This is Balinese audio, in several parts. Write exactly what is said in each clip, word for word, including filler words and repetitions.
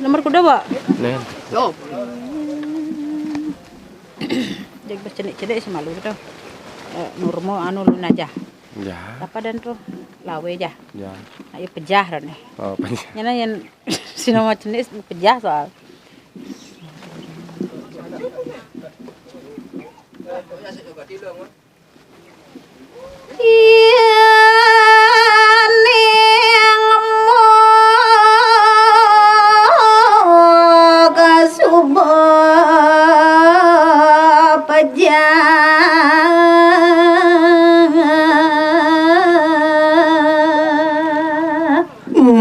Nomor kuda, Pak? Nen. Yo. Jadi bercenik-cenik sih malu gitu. Eh, nurmo anu luna aja. Ya. Apa dan tuh lawe aja. Ya. Ayo pejah nih. Oh, pejah. Nyana yang sinama cenik pejah soal. Ning moga suba pejah.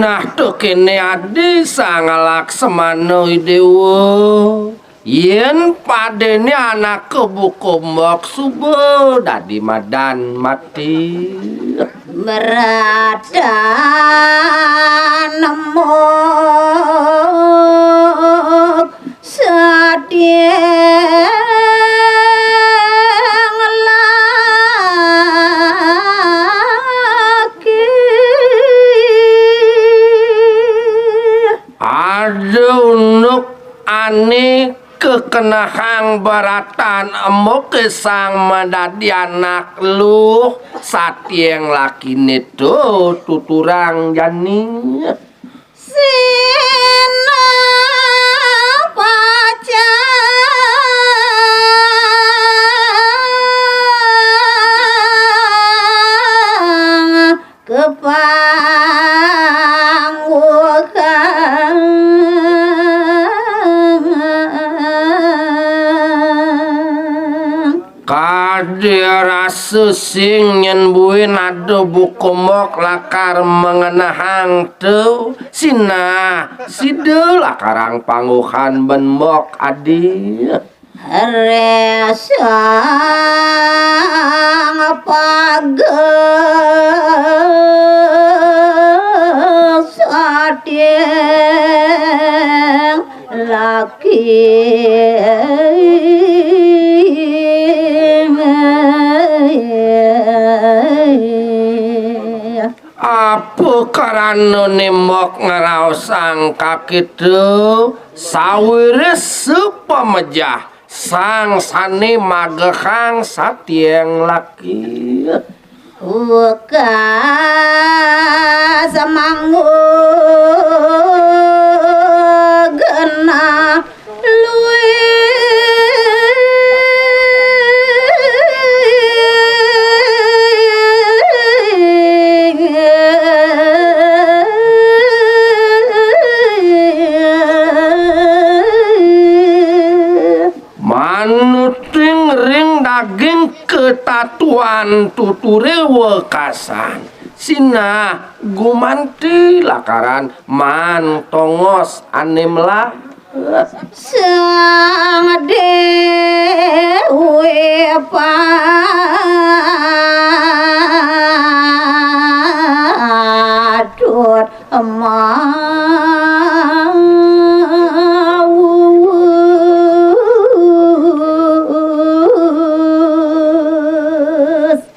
Nah, to kene adi sang Laksmana Idewa. Yen padene anake buka mok suba dadi madan mati. Beratan mok sadyang laki. Ada unduk ane kekenahang baratan emoke sang madadi anak luh, satyeng lakine to tuturang jani. Sina pacang kepangguhang. Kade rasa sing nyen buin ada buka mok lakar mengenahang tu, sinah sida lakarang pangguhan ben mok adi. Resang pagesating laki. Apa karana nembok ngraosang kakita, sawiris sapamejah sang sane magehang satyeng laki. Wekas manggu genah luih. Manuting ring daging katatuan tuture wekasan, sinah gumanti lakaran maan tongos ane melah. Sang Dewi patut mawus.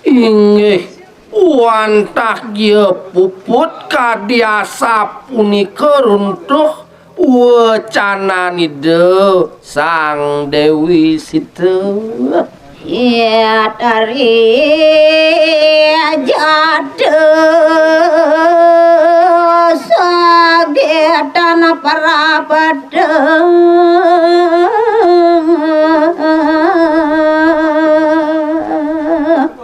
Inggih, wantah ja puput kadi asapunika runtuh wecanan Ida Sang Dewi Sita. Yatari jada sagetan prapta.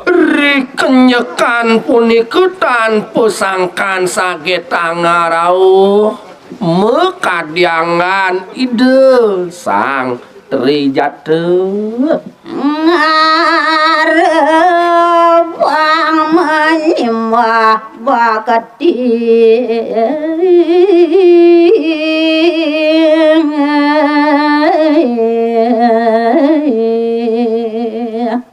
Rikenyekan punika tan pasangkan sagetang rauh makadyangan Ida Sang Trijatha. Ngarepang menyembah bakti.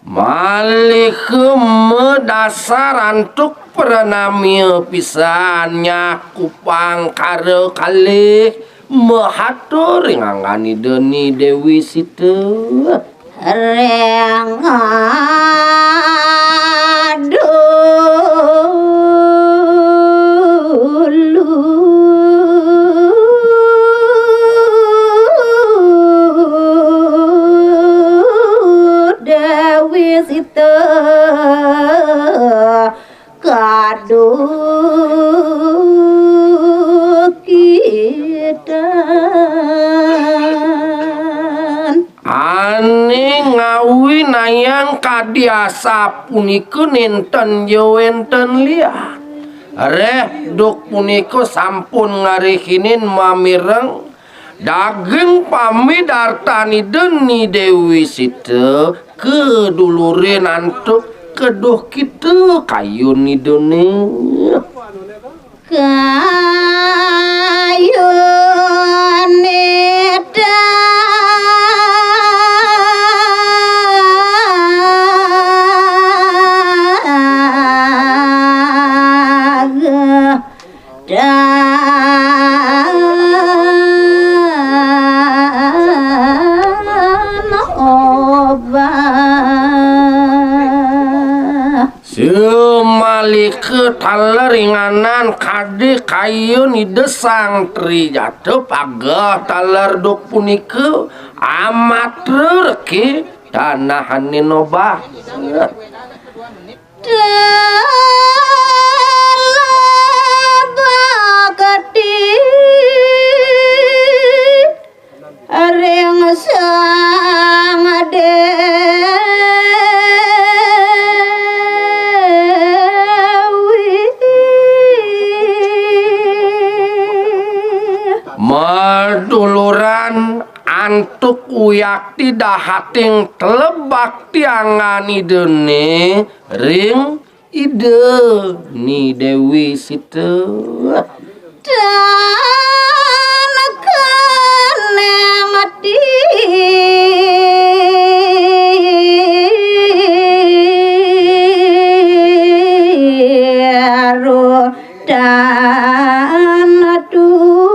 Malih madasar antuk pranamya pisan nyakupang kara kalih mahatur ring anggan Ida Ni Dewi Sita. Ring adulu. Aduh, kita. Ane ngawinayang kadi asapunika nenten ja wenten lian. Reh duk punika sampun ngarihinin mamireng daging pamidartan Ida Ni Dewi Sita kedulurin antuk keduh kita kayun Idane. Kayun Ida. Dan obah. Sumalika taler inganan kadi kayun Ida Sang Trijata pageh taler duk punika amatra reke tanahane nobah. Telah bakti ring Sang Dewi. Maduluran antuk wiakti dahating teleb bakti anggan Idane ring Ida Ni Dewi Sita. Tan keneng ati aru tan tulat.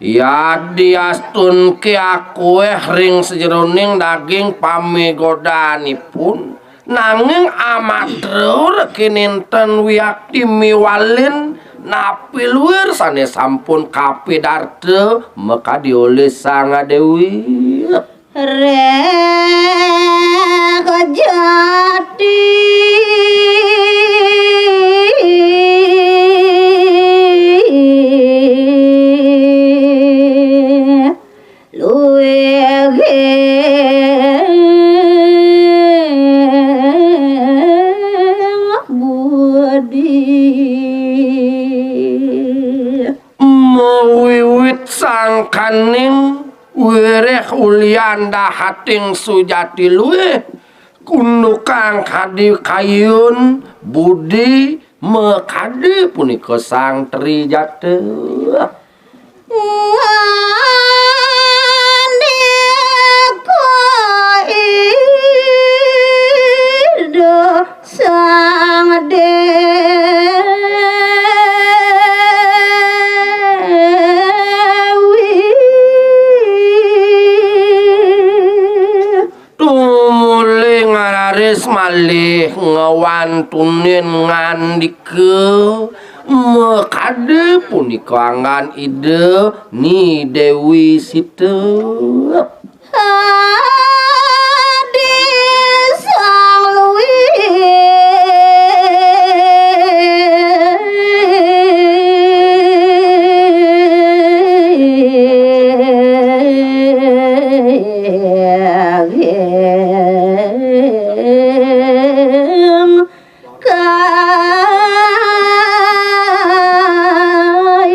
Yadiastun ke akueh ring sajeroning daging pamigodanipun, nanging amatra reke nenten wiakti miwalin napi luir sane sampun kapidarta makadi olih Sang Dewi. Rek jati luwih budi. Mawiwit sangkaning wireh ulian dahating sujati luwih, kundukang kadi kayun budi makadi punika Sang Trijata. Ngandika Ida Sang Dewi. Tumuli ngraris malih ngwantunin ngandika, makadi punika anggan Ida Ni Dewi Sita. Adi Sang Luwih.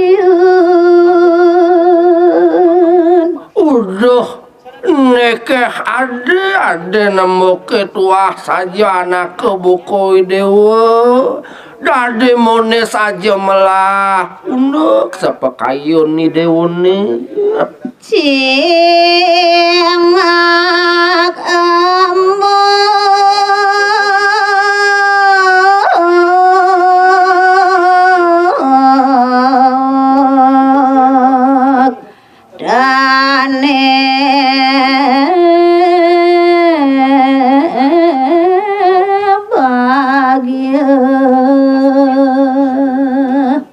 Kayun. Uduh, nekeh ade, ade nembuke tuah saja anake buka Dewa. Dadi mone saja melah unduk sepakayun ni Dewane. Cingak embuk dane bagia.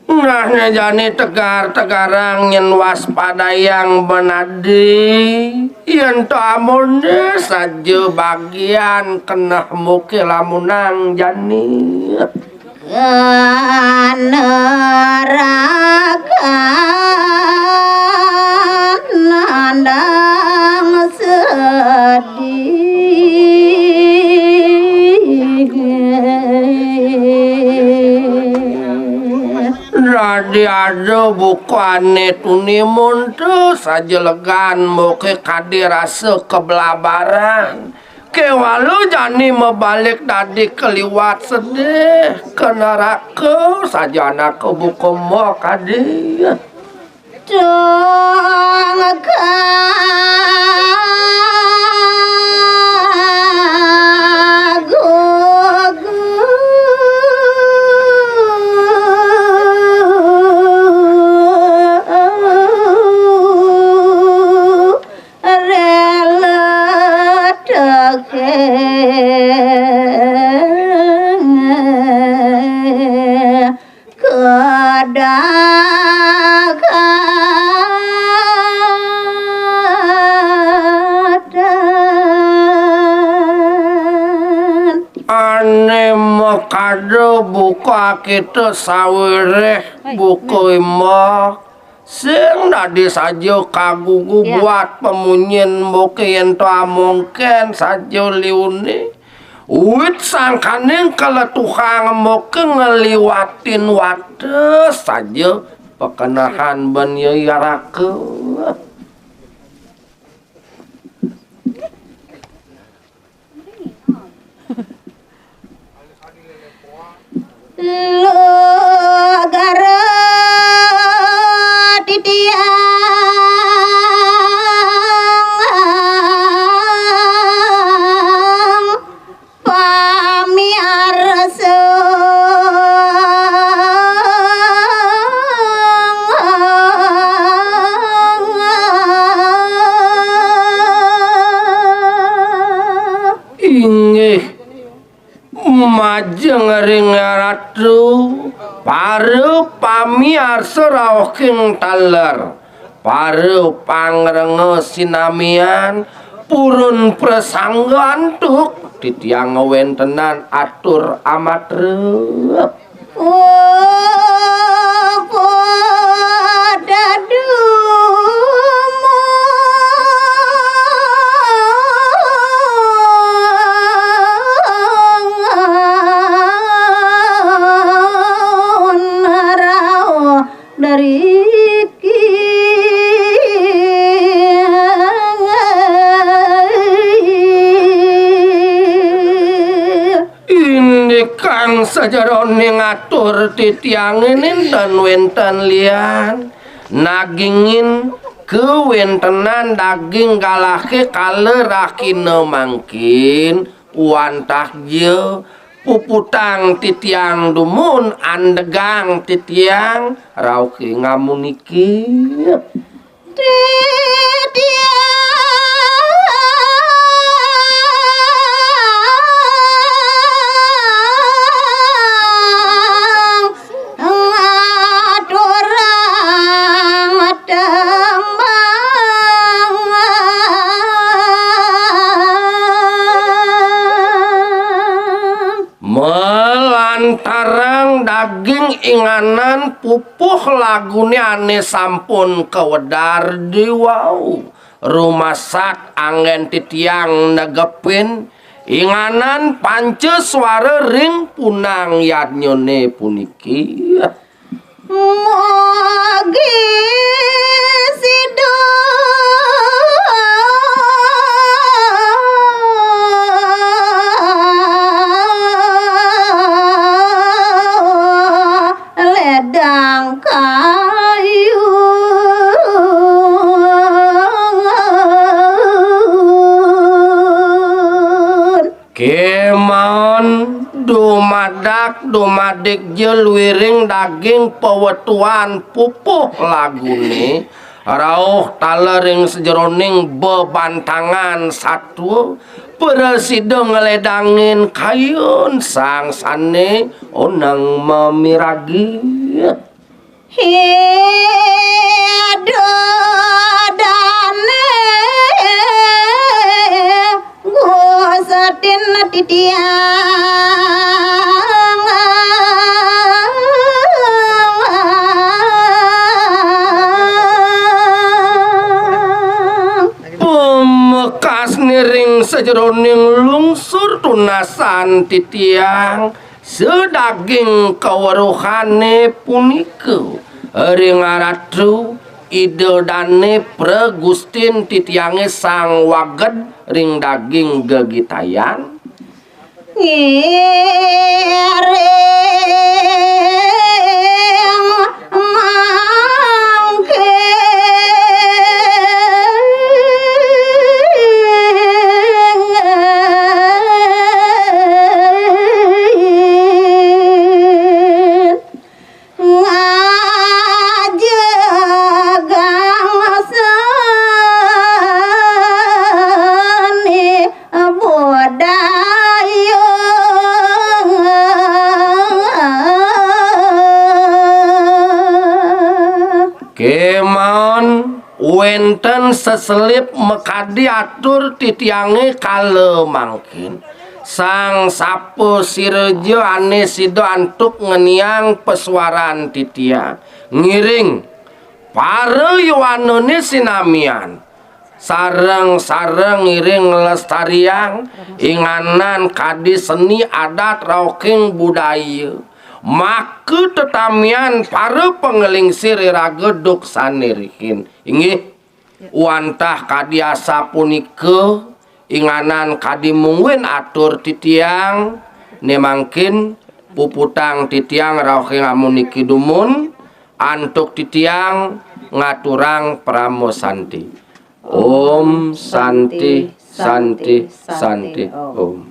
Nah, Jani tegar-tegarang nyén waspadayang benadi, yén to amonné saja bagian keneh muké lamunang jani. Ganeragan nandang sedih. Dadi ada bukané tuni munta saja legan muké kadi rasa keblabaran. Kéwala jani mabalik dadi kaliwat sedih, ka naraka saja anaka buka mok adi. Tung kagugu rela tekeng kedagatan. Ané makada buka kita sawiréh buka imbah. Sing dadi saja kagugu. Ya. Buat pamunyin muké yén to amongkén saja liuné. Wit sangkaning kaletuhang muké ngliwatin wates saja pakenehan ben ya yaraka. Lugara titiang pamiarsa. Inggih, majeng ring Ratu, para pamiarsa rauhing taler, para pangrenga sinamian, purun prasangga antuk titiang ngwéntenang atur amatra. Dari Indikan sajeroning atur titiangé nénten wénten lian, nagingin kawéntenan daging galahé kala rahina mangkin, wantah ja puputang titiang dumun andegang titiang rauh ing amuniki. Titiang ngaturang tembang. Malantarang daging inganan pupuh laguné ané sampun kawedar diwau, rumasat anggén titiang negepin inganan panca swara ring punang yadnyané puniki. Mugi sida ledang kayun. Kémaon dumadak dumadik ja luiring daging pawetuan pupuh laguné, rauh taler ring sajeroning bebantangan satua, prasida ngledangin kayun sang sané oneng mamiragi. Ida dane Gustin titiang. Pemekasne ring sajeroning lungsur tunasan titiang, sedaging kaweruhane punika ring Ratu Ida Dane Pragustin titiange sang waged ring daging gegitayan. Ngiring mangkin ngajegang seni budaya. Kemaon wenten seselip makadi atur titiange kala mangkin. Sang sapa siraja ane sida antuk ngeniang pasuaran titiang, ngiring para yowanane sinamian sareng-sareng ngiring nglestariang inganan kadi seni adat rauhing budaya, maka tetamian para pangelingsir iraga duk sane rihin. Inggih, wantah kadi asapunika, inganan kadi mungguing atur titiang, ne mangkin puputang titiang rauhing amuniki dumun, antuk titiang ngaturang parama santi. Om Santi, Santi, Santi, Om.